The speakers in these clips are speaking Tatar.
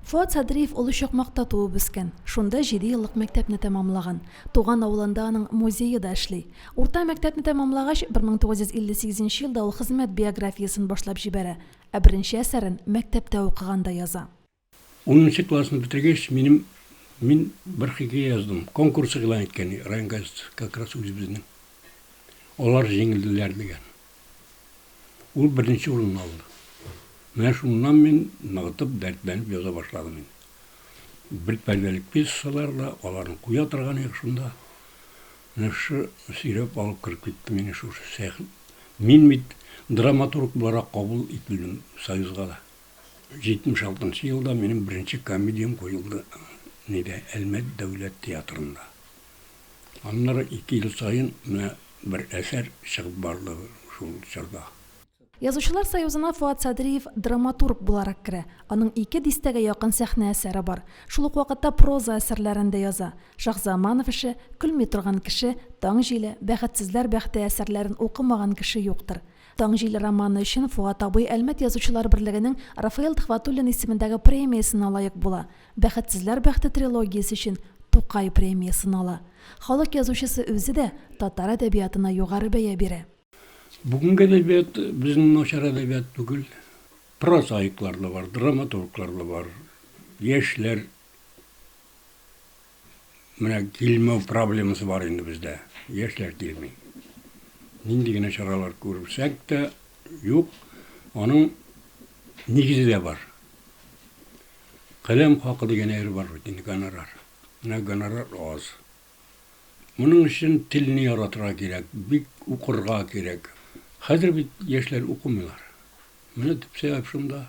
Фоат Садриев Олы Чакмакта туып үскән, шунда җидееллык мәктәпне тәмамлаган. Туган авылында аның музее да эшли. Урта мәктәпне тәмамлагач, 1958 нче елда ул хезмәт биографиясен башлап җибәрә, ә беренче әсәрен мәктәптә укыганда яза. Унынчы классны бетергәч, минем мин бер хикәя яздым. Конкурс игълан иткән район газетасы, как раз үзебезнең. Алар җиңелделәр дигән. Ул беренче урынны алды. Менә шуннан мин ныгытып, дәртләнеп яза башладым инде. Бер пәрдәлек пьесалар да, аларны куя торган идек шунда. Менә шушы сөйрәп алып кереп китте мине шушы сәхнә. Мин бит драматург буларак кабул ителдем Союзга да. 76 нчы елда минем беренче комедиям куелды нидә, Әлмәт дәүләт театрында. Аннары ике ел саен менә бер әсәр чыгып барды шул чорда. Язучылар союзына Фоат Садриев драматург буларак керә. Аның ике дистәгә якын сәхнә әсәре бар. Шул ук вакытта проза әсәрләрен дә яза. Шаһзаманов эше, Көлми торган кеше, Таң җиле, Бәхетсезләр бәхте әсәрләрен укымаган кеше юктыр. Таң җиле романы өчен Фоат абый Әлмәт язучылар берлегенең Рафаил Төхвәтуллин исемендәге премиясенә лаек була. Бәхетсезләр бәхте трилогиясе өчен Тукай премиясен ала. Халык язучысы үзе дә татар әдәбиятына югары бәя бирә. Бүгенге әдәбият безнең начар әдәбият түгел. Прозаиклар да бар, драматурглар да бар. Яшьләр менә килмәү проблемасы бар инде бездә. Яшьләр килми. Нинди генә чаралар күрсәк тә, юк. Аның нигезе дә бар. Каләм хакы дигән әйбер бар бит инде, гонорар. Менә гонорар аз. Моның өчен телне яратырга кирәк, бик укырга кирәк. Хәзер бит яшьләр укымыйлар. Менә төп сәбәп шунда.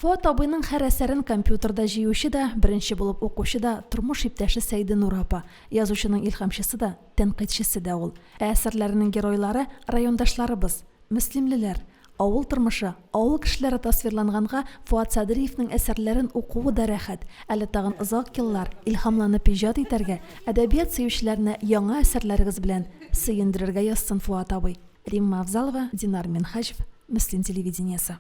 Фоат абыйның һәр әсәрен компьютерда җыючы да, беренче булып укучы да, тормыш иптәше Сәйденур апа. Язучының илһамчысы да, тәнкыйтьчесе дә ул. Ә әсәрләренең геройлары, райондашларыбыз, мөслимлеләр. Авыл тормышы, авыл кешеләре тасвирланганга Фоат Садриевның әсәрләрен укуы да рәхәт. Әле тагын озак еллар илһамланып иҗат итәргә, әдәбият сөючеләрне яңа әсәрләрегез белән сөендерергә язсын, Фоат абый. Римма Авзалова, Динар Минһаҗев, Мөслим телевидениесе.